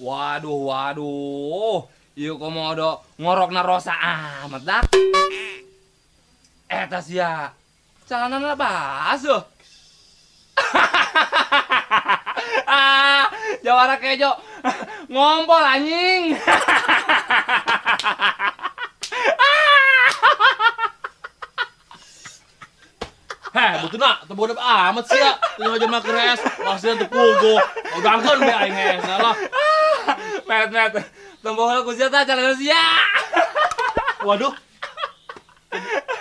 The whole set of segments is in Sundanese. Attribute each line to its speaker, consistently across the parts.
Speaker 1: Waduh, waduh. Ieu komodo ngorokna rosa amat dak. Eta sia. Celanana basuh. Ah, jawara kejo ngompol anjing.
Speaker 2: Heh, butuna teu bodoh amat sia. Teu aja mah keres, masih teu pugo. Udangkeun be aing heh, salah.
Speaker 1: Met met. Tempo heula ku sia tah calana sia.
Speaker 2: Waduh.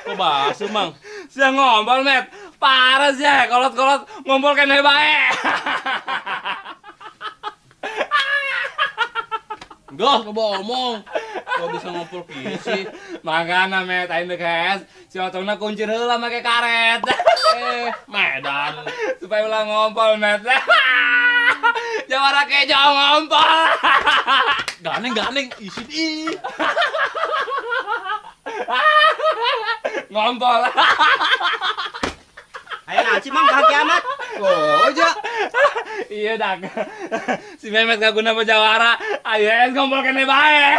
Speaker 2: Kok basuh, Mang?
Speaker 1: Sia ngompol, Met. Parah sia, kolot-kolot ngompol keneh bae.
Speaker 2: Enggak, coba omong. Kok bisa ngompol kieu sih?
Speaker 1: Makana, Met, aing deuk hees. Si otongna kuncir heula make karet.
Speaker 2: Medan.
Speaker 1: Supaya ulah ngompol, Met. Jawara kejo ngompol.
Speaker 2: Ganeng, ganeng, isin ih.
Speaker 1: Ngompol.
Speaker 3: Ayo naon sih, Mang, bahagia amat.
Speaker 4: Oh, ja.
Speaker 1: Iya, dak. Si Memet gak guna jawara. Ayo es ngompol kene bae.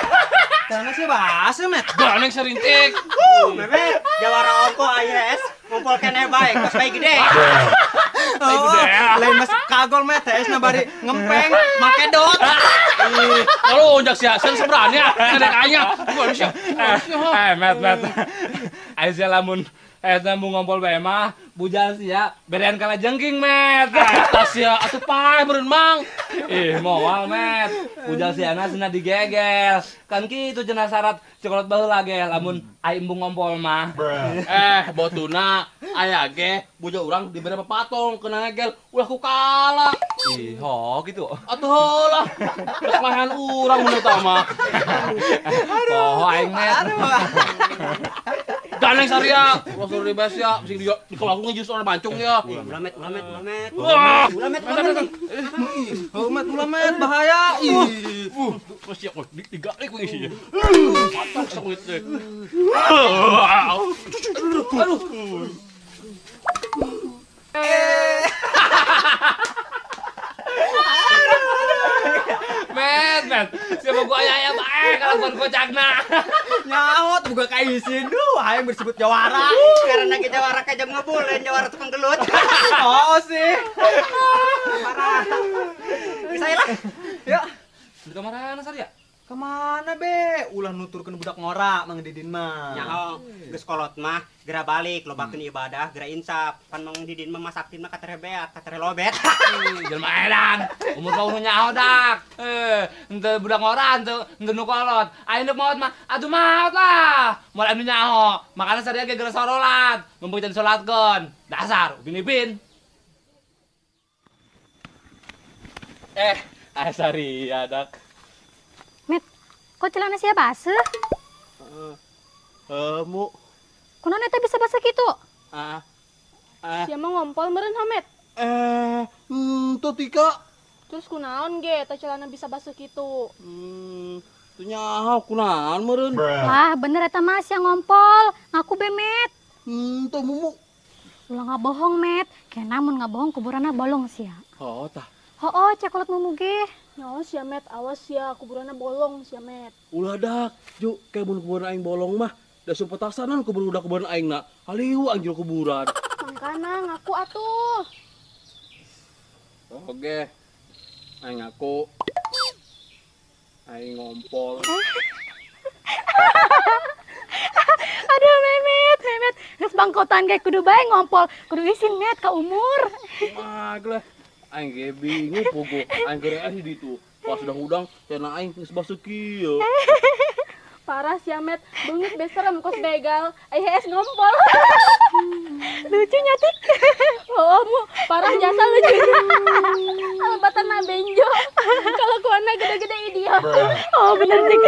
Speaker 4: Karena sih basah, Met.
Speaker 2: Ganeng serintik.
Speaker 3: Memet, jawara ongko ayo es ngompol kene bae, kos bae gede.
Speaker 4: Oh, lain mas kagol, Met, es na bari ngempeng make dot.
Speaker 2: Ih, kalau onjak sia, sia seberani ya, ngedek aing. Gua sia.
Speaker 1: Met, Met. Ayo sia lamun eta mau ngompol bae mah, bujal sia, berean kala jengking, Met.
Speaker 2: Eta sia atuh pae meureun, Mang.
Speaker 1: Ih, moal, Met. Bujal siana cenah digegel. Kan kitu cenah syarat cekolot baheula ge lamun aing embung ngompol mah.
Speaker 2: Botuna aya ge bujal urang dibere papatong kena ngegel ulah ku kala.
Speaker 1: Ih, ho kitu.
Speaker 2: Atuh heula. Geus mahan urang mun eta mah.
Speaker 1: Poho aing, Met.
Speaker 2: Ganeng saria, ulah suruh dibes ya, sing di kalau aku ngejus orang bancung ya.
Speaker 3: Ulah Met, ulah Met, ulah Met.
Speaker 2: Wah.
Speaker 3: Ulah Met, ulah Met.
Speaker 4: Oh, Met, ulah Met, bahaya.
Speaker 2: Ih, terus ya digalik ku isinya. Patah sangit teh. Aduh.
Speaker 1: Met, Met, siapa gua aya-aya bae kalakuan kocakna.
Speaker 4: Nyaot buka ka isin duh, hayang bersebut jawara.
Speaker 3: Karena ge jawara ka jam ngebul, lain jawara tukang gelut.
Speaker 4: Oh sih.
Speaker 3: Parah. Bisa lah.
Speaker 4: Ya.
Speaker 1: Di kamarana Saria?
Speaker 4: Kemana be? Ulah nuturkeun budak ngora Mang Didin mah.
Speaker 3: Nyaho, geus kolot mah geura balik lobakeun ibadah, geura insaf. Pan Mang Didin mah masaktin mah katere beak, katere lobet.
Speaker 1: Jelema edan, umur kau nu nyaho dak. Henteu budak ngora henteu nu kolot. Aing deuk maot mah atuh maot lah. Moal anu nyaho. Makana Saria ge geura sorolat, mumpung can salatkeun. Dasar Upin Ipin.
Speaker 2: Saria dak.
Speaker 5: Met, kok celana sia baseuh?
Speaker 2: Mu.
Speaker 5: Kunaon eta bisa baseuh kitu?
Speaker 6: Sia mah ngompol meureun ha, Met?
Speaker 2: Henteu Tika.
Speaker 6: Terus kunaon ge eta celana bisa baseuh kitu?
Speaker 2: Teu nyaho kunaon meureun.
Speaker 5: Wah, bener eta mah sia ngompol. Ngaku be, Met.
Speaker 2: Henteu Mumu.
Speaker 5: Ulah ngabohong, Met. Kena mun ngabohong kuburanna bolong sia.
Speaker 2: Oh, tah.
Speaker 5: Hooh, cekolot Mumu ge.
Speaker 6: Nyaho sia, Met, awas sia kuburanna bolong sia, Met.
Speaker 2: Ulah dak, Ju, kayak mun kuburan aing bolong mah, da supetasanan kubur udah kuburan aing na. Haliu aing jero kuburan.
Speaker 6: Mangkana ngaku atuh.
Speaker 2: Oke. Aing ngaku. Aing ngompol.
Speaker 5: Aduh, Memet, Memet, geus bangkotan ge kudu bae ngompol, kudu isin, Met, ka umur.
Speaker 2: Mah, geuleuh. Aing ge bingung pogo, aing geura di ditu. Pas udang-udang cenah aing geus basuh kieu.
Speaker 6: Parah sia, Met, beungit be serem kos begal. Ai hees ngompol.
Speaker 5: Lucunya tik.
Speaker 6: Oh, mu, parah jasa lucu. Alebatanna benjo. Kalakuanna gede-gede idiot.
Speaker 5: Oh, bener tik.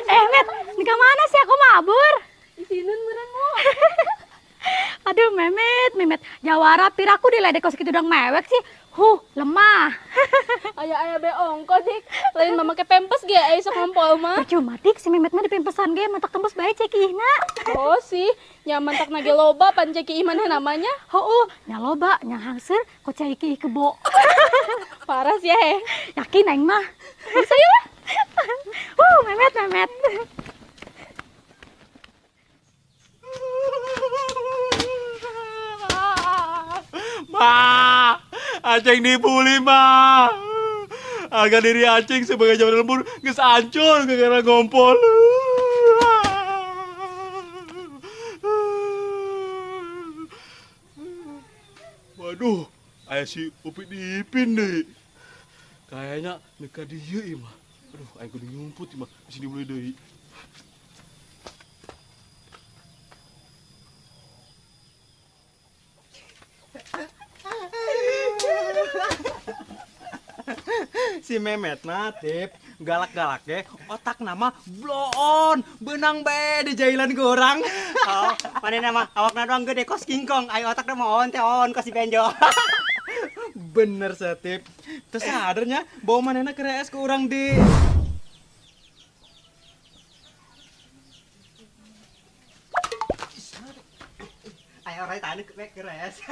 Speaker 5: Met, di mana sih aku mabur?
Speaker 6: Isinun meureun, Mu.
Speaker 5: Aduh, Memet, Memet, jawara piraku diledek kos kitu dang mewek sih. Huh, lemah.
Speaker 6: Aya-aya be ongko dik. Lain mah make pempes ge aya sok ngompol mah.
Speaker 5: Percuma dik si Memet mah dipempesan ge mantak tembus bae cekihna.
Speaker 6: Oh sih, nya mantak nage loba pan ceki maneh namanya.
Speaker 5: Heueuh, nya loba, nya hangseur kok cai kebo.
Speaker 6: Parah sih ya.
Speaker 5: Yakin aing mah. Bisa ya lah. Memet memet.
Speaker 2: Ma, Aceng dibully, Ma. Harga diri Aceng sebagai jawara lembur geus hancur gara-gara ngompol. Waduh, aya si Upin Ipin deh. Kayaknya mereka dia mah. Aduh, aing kudu nyumput mah, bisa dibully deui.
Speaker 4: Si Memet mah tip galak-galak ge otak nama bloon benang bae di jailan ke orang.
Speaker 3: Oh, manehna mah awakna doang gede kos kingkong, ayo otakna mah on teh on kos si benjo.
Speaker 4: Bener setip. Terus sadarnya bawa manehna ke RS ke urang di
Speaker 3: Ayo orai tanu ke RS.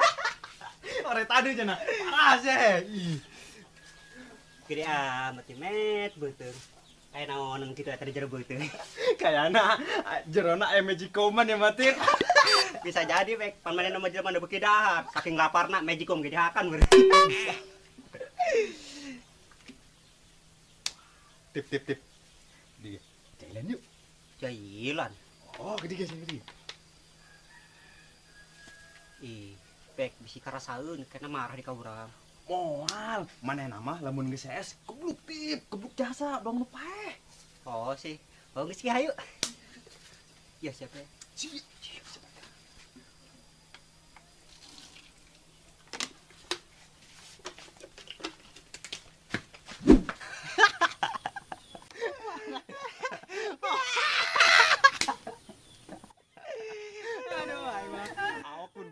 Speaker 4: Orai tanu cenah. Parah sih.
Speaker 3: Gede amat Met beuteung. Kayak naonan kitu eta di jero beuteung.
Speaker 4: Kayana jerona aya magicoman ya Matin.
Speaker 3: Bisa jadi bek, pan manehna mah jelema nu beuki dahar, saking laparna magicom ge dihakan beureum.
Speaker 4: Tip tip tip. Di jailan yuk.
Speaker 3: Jailan.
Speaker 4: Oh, gede guys, gede.
Speaker 3: Ih, bek bisi karasaeun karena marah di ka urang.
Speaker 4: Moal, manehna mah lamun geus es kebluk tip, kebluk jasa doang nu paeh.
Speaker 3: Oh sih. Oh geus ki hayu. Ya siapa?
Speaker 4: Si. Aduh, aing mah awak pun.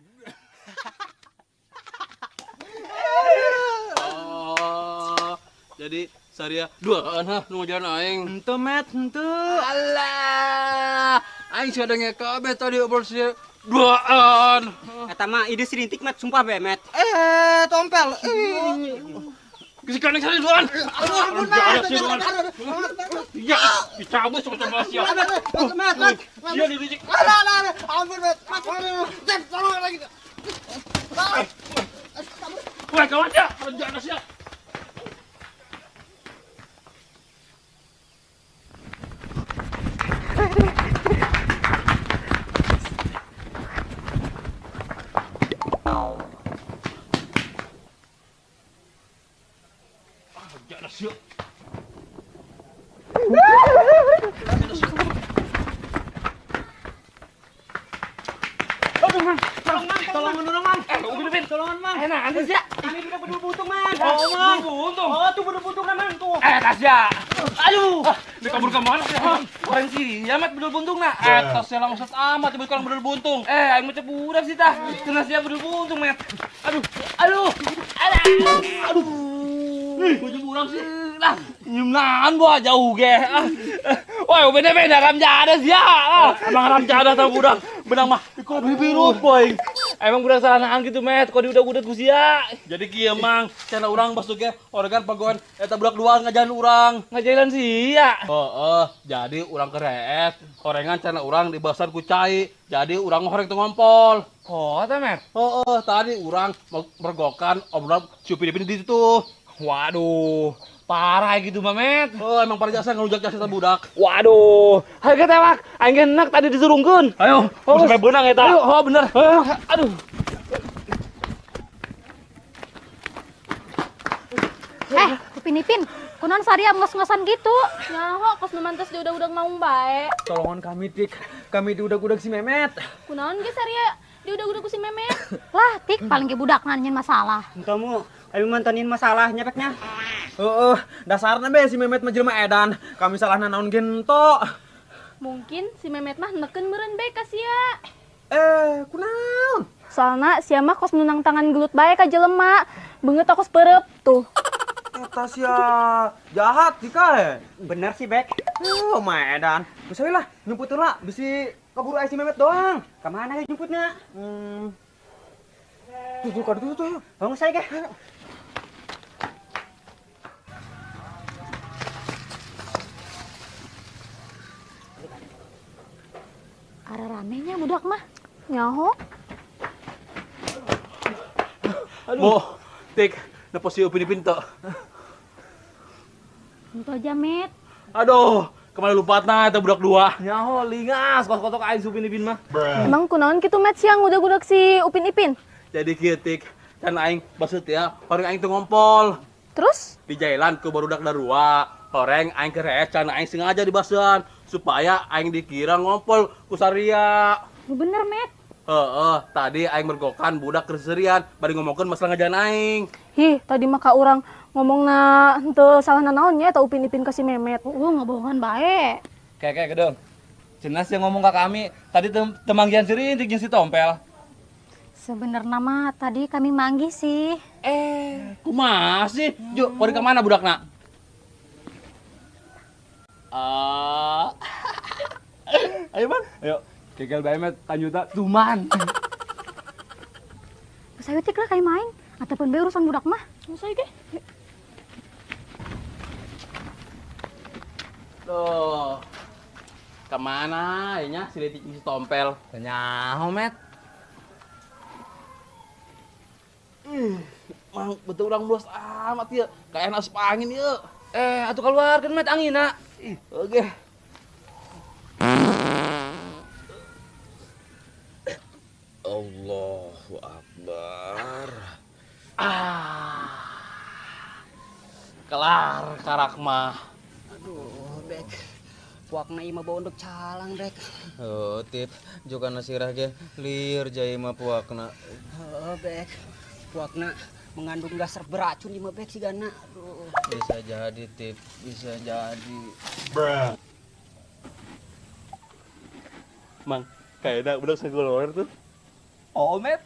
Speaker 2: Jadi saria duaan hah nu ngajaran aing.
Speaker 4: Henteu Met, henteu.
Speaker 2: Alah, aing sia denge kabeh tadi obrol sia duaan.
Speaker 3: Eta mah ide sirintik Met, sumpah be Met.
Speaker 4: Eh, tompel.
Speaker 2: Geus kana saria duaan.
Speaker 4: Aduh, ampun Met.
Speaker 2: Ya, dicabut sama sia.
Speaker 4: Met, Met.
Speaker 2: Sia dirijik.
Speaker 4: Alah, alah, ampun Met. Tip, tolong lagi.
Speaker 2: Wah, kawan sia, renjana sia.
Speaker 4: Tolongan orang, Mang.
Speaker 1: Upin,
Speaker 4: tolongan, Mang.
Speaker 1: Enak aneh sih.
Speaker 3: Ini udah bedul buntung, Mang.
Speaker 1: Oh, Mang. Buntung.
Speaker 3: Oh, tuh bedul buntung, Mang, tuh.
Speaker 1: Tasya. Aduh. Ini kabur ke mana sih? Orang sih, ya mat bedul buntung nak.
Speaker 2: Tasya langsung amat ibu kalau bedul buntung.
Speaker 1: Aing mau cebudak sih tah. Kena sia bedul buntung, Met. Aduh. Aduh. Aduh. Aduh.
Speaker 2: Ih, baju urang sih.
Speaker 1: Lah, nyumnaan buah jauh ge. Wah, beda-beda ramjada sih ya.
Speaker 2: Emang ramjada tau budak. Benang mah dikopi biru, boy.
Speaker 1: Emang budak salah gitu, Met. Kok diudak-udak ku sia.
Speaker 2: Jadi kieu Mang, cenah urang basuh ge oregan pagoan eta budak dua ngajalan urang.
Speaker 1: Ngajalan sia.
Speaker 2: Heeh, jadi urang ke rees, horengan cenah urang dibasan ku cai. Jadi urang horeng teu ngompol.
Speaker 1: Oh, teh, Met.
Speaker 2: Heeh, tadi urang mergokan obrolan si Upin Ipin di situ.
Speaker 1: Waduh, parah gitu mah, Met.
Speaker 2: Oh, emang parah jasa ngerujak jasa eta budak.
Speaker 1: Waduh, hayu ge tewak. Aing ge enak tadi disurungkeun.
Speaker 2: Ayo, oh, sampai beunang eta.
Speaker 1: Ayo, oh bener. Aduh.
Speaker 5: Upin Ipin, kunaon saria ngos-ngosan gitu?
Speaker 6: Nyaho kos nu mantes diudag-udag maung bae.
Speaker 4: Tolongan kami tik, kami diudag-udag si Memet.
Speaker 6: Kunaon ge saria diudag-udag ku si Memet?
Speaker 5: Lah, tik paling ge budak nanyain masalah.
Speaker 3: Entah mu, ayo mantanin masalah nyepeknya.
Speaker 4: Heeh, dasarna be si Memet mah jelema edan. Kami salah naon ge ento.
Speaker 6: Mungkin si Memet mah neken meureun bae ka sia.
Speaker 4: Kunaon?
Speaker 6: Soalna sia mah kos nunang tangan gelut bae ka jelema. Beungeut kos peureub tuh.
Speaker 4: Eta sia jahat dika eh.
Speaker 3: Bener sih, Bek.
Speaker 4: Oh, mah edan. Geus we lah, nyumput heula bisi kaburu aya si Memet doang.
Speaker 3: Ka mana ge nyumputna?
Speaker 4: Tuh, tuh, tuh, tuh.
Speaker 3: Oh, saya ge.
Speaker 5: Hararamenya budak mah.
Speaker 6: Nyaho.
Speaker 2: Aduh. Bo, tik, nepo si Upin Ipin teu.
Speaker 5: Henteu aja, Met.
Speaker 2: Aduh, kemana lompatna eta budak dua?
Speaker 1: Nyaho lingas kos-kotok aing si Upin Ipin mah.
Speaker 6: Emang kunaon kitu Met siang ngudag-ngudag si Upin Ipin?
Speaker 2: Jadi kieu tik, kan aing baseuh teh ya, horeng aing teu ngompol.
Speaker 6: Terus?
Speaker 2: Di jalan ku barudak darua, horeng aing kerees can aing sengaja dibaseuhan supaya aing dikira ngompol ku saria.
Speaker 5: Bener, Met.
Speaker 2: Heeh, tadi aing mergokan budak kerserian bari ngomongkeun masalah ngajaran aing.
Speaker 6: Hih, tadi mah ka urang ngomongna henteu salah nanaon nya eta Upin Ipin ka si Memet.
Speaker 5: Ngabohongan bae.
Speaker 1: Kayak gedong. Cenah sih ngomong ka kami, tadi temanggihan si Rintik jeung si Tompel.
Speaker 5: Sebenarnya mah tadi kami manggih sih.
Speaker 2: Kumaha sih? Ju, bari ka mana budakna?
Speaker 1: Ayo, Bang. Ayo. Kegel bae Met, tanyuta tuman.
Speaker 5: Geus ayo tik lah kayak main ataupun bae urusan budak mah.
Speaker 6: Geus ayo ge.
Speaker 2: Tuh. Kemana nya si Rintik si Tompel?
Speaker 1: Nyaho, Met.
Speaker 2: Mang, betul urang luas amat ieu. Kayak asup angin ieu.
Speaker 1: Atuh keluarkeun Met anginna.
Speaker 2: Ih, oke.
Speaker 7: Allahu Akbar.
Speaker 2: Kelar karak mah.
Speaker 3: Aduh, Bek. Puakna ieu mah bau endek calang, Bek.
Speaker 7: Oh, tip, jokana sirah ge lieur jai mah puakna.
Speaker 3: Heeh, Bek. Puakna mengandung gas beracun ieu mah, Bek, sigana. Aduh.
Speaker 7: Bisa jadi, tip, bisa jadi.
Speaker 2: Bruh. Mang, kayaknya budak segolor tuh.
Speaker 1: Oh, Met.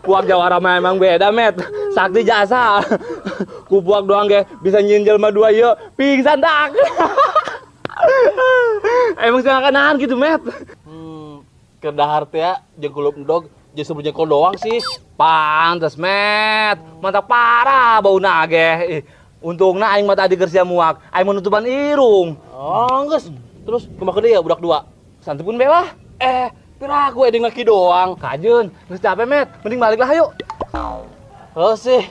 Speaker 1: Puak jawara mah emang beda, Met. Sakti jasa. Ku puak doang ge bisa nyinjel mah dua ieu pingsan dak. Emang sih akan nahan gitu, Met.
Speaker 2: Kedahar teh jeung kulup endog jeung sebut jengkol doang sih.
Speaker 1: Pantes, Met. Mantap parah bauna ge. Untungna aing mah tadi keur sia muak, aing menutupan irung.
Speaker 2: Oh, geus. Terus kumaha deui ya budak dua?
Speaker 1: Santepun bae lah.
Speaker 2: Piraku eding laki doang.
Speaker 1: Kajeun, geus capek, Met. Mending balik lah, ayo.
Speaker 2: Heuh sih.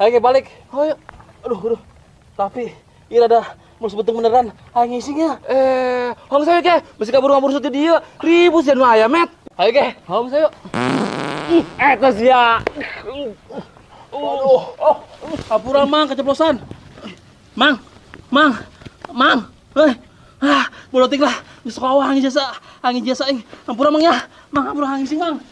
Speaker 2: Ayo ge balik. Ayo. Aduh, aduh. Tapi ieu rada mus beteng beneran aing ngisingnya.
Speaker 1: Hong sayo ge, bisi kabur-kabur di dieu. Ribut sia nu aya, Met.
Speaker 2: Ayo ge,
Speaker 1: hong sayo. Eta sia.
Speaker 2: Waduh, oh, hampura Mang keceplosan. Mang, Mang, Mang. Bolotik lah, geus kawah angin jasa aing. Hampura Mang ya. Mang hampura angin sing, Mang.